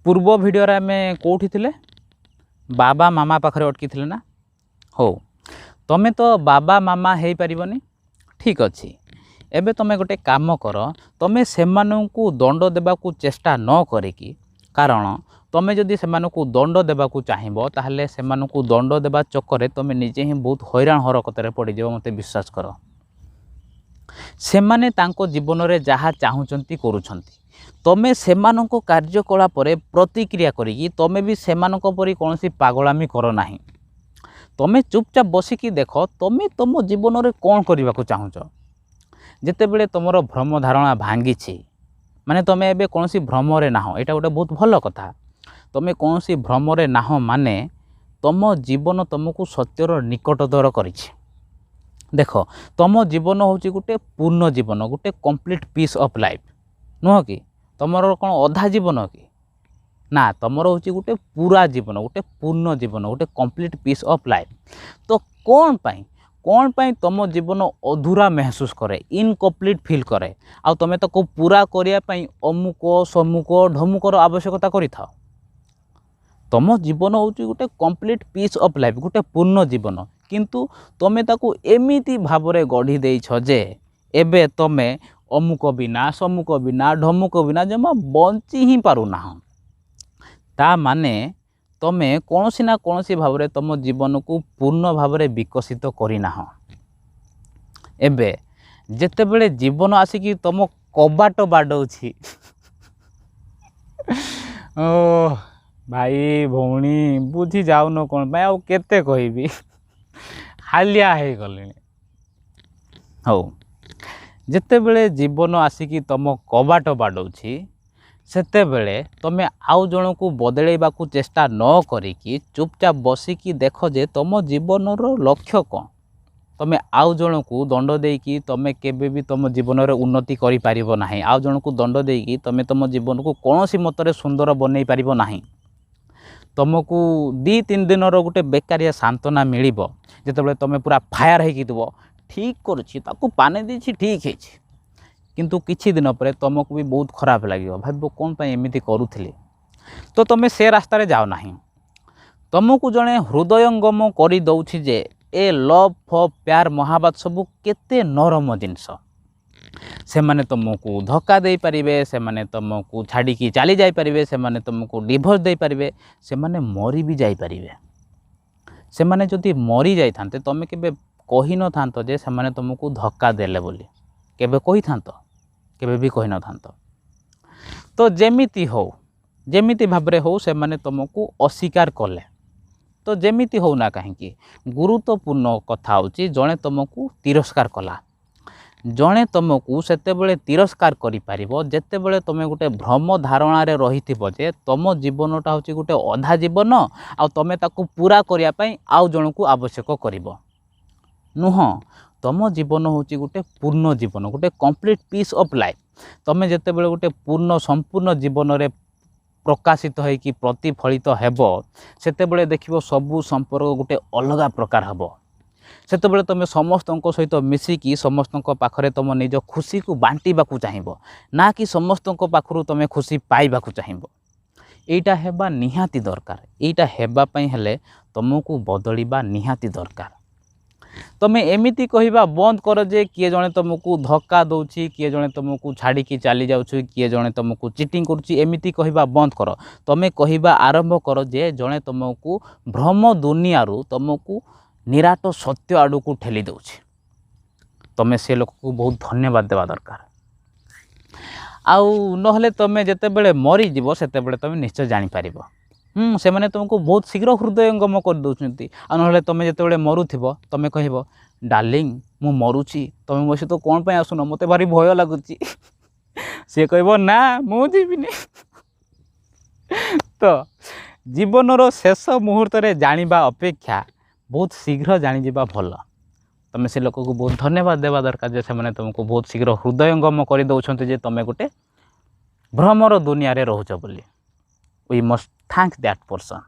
ପୂର୍ବ ଭିଡ଼ିଓରେ ଆମେ କେଉଁଠି ଥିଲେ? ବାବା ମାମା ପାଖରେ ଅଟକିଥିଲେ ନା? ହଉ, ତମେ ତ ବାବା ମାମା ହେଇପାରିବନି, ଠିକ୍ ଅଛି। ଏବେ ତମେ ଗୋଟେ କାମ କର, ତମେ ସେମାନଙ୍କୁ ଦଣ୍ଡ ଦେବାକୁ ଚେଷ୍ଟା ନ କରିକି, କାରଣ ତମେ ଯଦି ସେମାନଙ୍କୁ ଦଣ୍ଡ ଦେବାକୁ ଚାହିଁବ, ତାହେଲେ ସେମାନଙ୍କୁ ଦଣ୍ଡ ଦେବା ଚକରେ ତମେ ନିଜେ ହିଁ ବହୁତ ହଇରାଣ ହରକତରେ ପଡ଼ିଯିବ। ମୋତେ ବିଶ୍ୱାସ କର, ସେମାନେ ତାଙ୍କ ଜୀବନରେ ଯାହା ଚାହୁଁଛନ୍ତି କରୁଛନ୍ତି। ତମେ ସେମାନଙ୍କ କାର୍ଯ୍ୟକଳାପରେ ପ୍ରତିକ୍ରିୟା କରିକି ତମେ ବି ସେମାନଙ୍କ ପରି କୌଣସି ପାଗଳାମି କର ନାହିଁ। ତମେ ଚୁପଚାପ ବସିକି ଦେଖ, ତମେ ତମ ଜୀବନରେ କ'ଣ କରିବାକୁ ଚାହୁଁଛ। ଯେତେବେଳେ ତୁମର ଭ୍ରମ ଧାରଣା ଭାଙ୍ଗିଛି, ମାନେ ତମେ ଏବେ କୌଣସି ଭ୍ରମରେ ନାହଁ, ଏଇଟା ଗୋଟେ ବହୁତ ଭଲ କଥା। ତମେ କୌଣସି ଭ୍ରମରେ ନାହଁ ମାନେ ତମ ଜୀବନ ତମକୁ ସତ୍ୟର ନିକଟତର କରିଛି। ଦେଖ, ତମ ଜୀବନ ହେଉଛି ଗୋଟେ ପୂର୍ଣ୍ଣ ଜୀବନ, ଗୋଟେ କମ୍ପ୍ଲିଟ୍ ପିସ୍ ଅଫ୍ ଲାଇଫ୍ ନୁହଁ କି? ତମର କ'ଣ ଅଧା ଜୀବନ କି? ନା, ତମର ହେଉଛି ଗୋଟେ ପୁରା ଜୀବନ, ଗୋଟେ ପୂର୍ଣ୍ଣ ଜୀବନ, ଗୋଟେ କମ୍ପ୍ଲିଟ୍ ପିସ୍ ଅଫ୍ ଲାଇଫ୍। ତ କ'ଣ ପାଇଁ ତମ ଜୀବନ ଅଧୁରା ମେହସୁସ କରେ, ଇନକମ୍ପ୍ଲିଟ୍ ଫିଲ୍ କରେ, ଆଉ ତମେ ତାକୁ ପୁରା କରିବା ପାଇଁ ଅମୁକ ସମୁକ ଢମୁକର ଆବଶ୍ୟକତା କରିଥାଅ? ତମ ଜୀବନ ହେଉଛି ଗୋଟେ କମ୍ପ୍ଲିଟ୍ ପିସ୍ ଅଫ୍ ଲାଇଫ୍, ଗୋଟେ ପୂର୍ଣ୍ଣ ଜୀବନ। କିନ୍ତୁ ତମେ ତାକୁ ଏମିତି ଭାବରେ ଗଢ଼ି ଦେଇଛ ଯେ ଏବେ ତମେ ଅମୁକ ବିନା, ସମୁକ ବିନା, ଢମୁକ ବିନା ଜମା ବଞ୍ଚି ହିଁ ପାରୁନାହଁ। ତା ମାନେ ତମେ କୌଣସି ନା କୌଣସି ଭାବରେ ତମ ଜୀବନକୁ ପୂର୍ଣ୍ଣ ଭାବରେ ବିକଶିତ କରିନାହଁ। ଏବେ ଯେତେବେଳେ ଜୀବନ ଆସିକି ତମ କବାଟ ବାଡ଼ଉଛି, ଓ ଭାଇ ଭଉଣୀ, ବୁଝି ଯାଉନ କ'ଣ ପାଇଁ? ଆଉ କେତେ କହିବି, ହାଲିଆ ହେଇଗଲିଣି। ହଉ, ଯେତେବେଳେ ଜୀବନ ଆସିକି ତମ କବାଟ ବାଡ଼ଉଛି, ସେତେବେଳେ ତମେ ଆଉ ଜଣକୁ ବଦଳେଇବାକୁ ଚେଷ୍ଟା ନ କରିକି ଚୁପଚାପ ବସିକି ଦେଖ ଯେ ତମ ଜୀବନର ଲକ୍ଷ୍ୟ କ'ଣ। ତମେ ଆଉ ଜଣକୁ ଦଣ୍ଡ ଦେଇକି ତମେ କେବେ ବି ତମ ଜୀବନରେ ଉନ୍ନତି କରିପାରିବ ନାହିଁ। ଆଉ ଜଣକୁ ଦଣ୍ଡ ଦେଇକି ତମେ ତମ ଜୀବନକୁ କୌଣସି ମତରେ ସୁନ୍ଦର ବନେଇ ପାରିବ ନାହିଁ। ତମକୁ 2-3 ଦିନର ଗୋଟେ ବେକାରିଆ ସାନ୍ତ୍ୱନା ମିଳିବ, ଯେତେବେଳେ ତମେ ପୁରା ଫାୟାର ହେଇକି ଥିବ, ଠିକ୍ କରୁଛି, ତାକୁ ପାନେ ଦେଇଛି, ଠିକ୍ ହେଇଛି। କିନ୍ତୁ କିଛି ଦିନ ପରେ ତମକୁ ବି ବହୁତ ଖରାପ ଲାଗିବ, ଭାବିବ କ'ଣ ପାଇଁ ଏମିତି କରୁଥିଲି। ତ ତମେ ସେ ରାସ୍ତାରେ ଯାଅ ନାହିଁ। ତମକୁ ଜଣେ ହୃଦୟଙ୍ଗମ କରିଦେଉଛି ଯେ ଏ ଲଭ୍ ଫବ୍, ପ୍ୟାର ମହାବାତ ସବୁ କେତେ ନରମ ଜିନିଷ। ସେମାନେ ତୁମକୁ ଧକ୍କା ଦେଇପାରିବେ, ସେମାନେ ତୁମକୁ ଛାଡ଼ିକି ଚାଲି ଯାଇପାରିବେ, ସେମାନେ ତୁମକୁ ଡିଭୋର୍ସ ଦେଇପାରିବେ, ସେମାନେ ମରି ବି ଯାଇପାରିବେ। ସେମାନେ ଯଦି ମରି ଯାଇଥାନ୍ତେ, ତୁମେ କେବେ କହିନଥାନ୍ତ ଯେ ସେମାନେ ତୁମକୁ ଧକ୍କା ଦେଲେ ବୋଲି। କେବେ କହିଥାନ୍ତ? କେବେ ବି କହିନଥାନ୍ତ। ତ ଯେମିତି ହଉ, ଯେମିତି ଭାବରେ ହଉ, ସେମାନେ ତୁମକୁ ଅସ୍ୱୀକାର କଲେ, ତ ଯେମିତି ହଉ ନା କାହିଁକି, ଗୁରୁତ୍ୱପୂର୍ଣ୍ଣ କଥା ହେଉଛି ଜଣେ ତୁମକୁ ତିରସ୍କାର କଲା। ଜଣେ ତୁମକୁ ସେତେବେଳେ ତିରସ୍କାର କରିପାରିବ, ଯେତେବେଳେ ତୁମେ ଗୋଟେ ଭ୍ରମ ଧାରଣାରେ ରହିଥିବ ଯେ ତୁମ ଜୀବନଟା ହେଉଛି ଗୋଟେ ଅଧା ଜୀବନ ଆଉ ତୁମେ ତାକୁ ପୁରା କରିବା ପାଇଁ ଆଉ ଜଣକୁ ଆବଶ୍ୟକ କରିବ। ନୁହଁ, ତୁମ ଜୀବନ ହେଉଛି ଗୋଟେ ପୂର୍ଣ୍ଣ ଜୀବନ, ଗୋଟେ କମ୍ପ୍ଲିଟ୍ ପିସ୍ ଅଫ୍ ଲାଇଫ୍। ତୁମେ ଯେତେବେଳେ ଗୋଟେ ପୂର୍ଣ୍ଣ ସମ୍ପୂର୍ଣ୍ଣ ଜୀବନରେ ପ୍ରକାଶିତ ହେଇକି ପ୍ରତିଫଳିତ ହେବ, ସେତେବେଳେ ଦେଖିବ ସବୁ ସମ୍ପର୍କ ଗୋଟେ ଅଲଗା ପ୍ରକାର ହେବ। ସେତେବେଳେ ତୁମେ ସମସ୍ତଙ୍କ ସହିତ ମିଶିକି ସମସ୍ତଙ୍କ ପାଖରେ ତୁମ ନିଜ ଖୁସିକୁ ବାଣ୍ଟିବାକୁ ଚାହିଁବ, ନା କି ସମସ୍ତଙ୍କ ପାଖରୁ ତୁମେ ଖୁସି ପାଇବାକୁ ଚାହିଁବ। ଏଇଟା ହେବା ନିହାତି ଦରକାର। ଏଇଟା ହେବା ପାଇଁ ହେଲେ ତୁମକୁ ବଦଳିବା ନିହାତି ଦରକାର। ତୁମେ ଏମିତି କହିବା ବନ୍ଦ କର ଯେ କିଏ ଜଣେ ତୁମକୁ ଧକ୍କା ଦେଉଛି, କିଏ ଜଣେ ତୁମକୁ ଛାଡ଼ିକି ଚାଲି ଯାଉଛି, କିଏ ଜଣେ ତୁମକୁ ଚିଟିଂ କରୁଛି। ଏମିତି କହିବା ବନ୍ଦ କର। ତୁମେ କହିବା ଆରମ୍ଭ କର ଯେ ଜଣେ ତୁମକୁ ଭ୍ରମ ଦୁନିଆରୁ ତୁମକୁ ନିରାଟ ସତ୍ୟ ଆଡ଼କୁ ଠେଲି ଦେଉଛି। ତୁମେ ସେ ଲୋକକୁ ବହୁତ ଧନ୍ୟବାଦ ଦେବା ଦରକାର। ଆଉ ନହେଲେ ତୁମେ ଯେତେବେଳେ ମରିଯିବ, ସେତେବେଳେ ତୁମେ ନିଶ୍ଚୟ ଜାଣିପାରିବ। ସେମାନେ ତୁମକୁ ବହୁତ ଶୀଘ୍ର ହୃଦୟଙ୍ଗମ କରିଦେଉଛନ୍ତି। ଆଉ ନହେଲେ ତୁମେ ଯେତେବେଳେ ମରୁଥିବ, ତୁମେ କହିବ, "ଡାର୍ଲିଂ, ମୁଁ ମରୁଛି, ତୁମେ ମୋ ସହିତ କ'ଣ ପାଇଁ ଆସୁନ? ମୋତେ ଭାରି ଭୟ ଲାଗୁଛି।" ସିଏ କହିବ, "ନା, ମୁଁ ଯିବିନି।" ତ ଜୀବନର ଶେଷ ମୁହୂର୍ତ୍ତରେ ଜାଣିବା ଅପେକ୍ଷା ବହୁତ ଶୀଘ୍ର ଜାଣିଯିବା ଭଲ। ତୁମେ ସେ ଲୋକକୁ ବହୁତ ଧନ୍ୟବାଦ ଦେବା ଦରକାର ଯେ ସେମାନେ ତୁମକୁ ବହୁତ ଶୀଘ୍ର ହୃଦୟଙ୍ଗମ କରିଦେଉଛନ୍ତି ଯେ ତୁମେ ଗୋଟେ ଭ୍ରମର ଦୁନିଆରେ ରହୁଛ ବୋଲି। We must thank that person.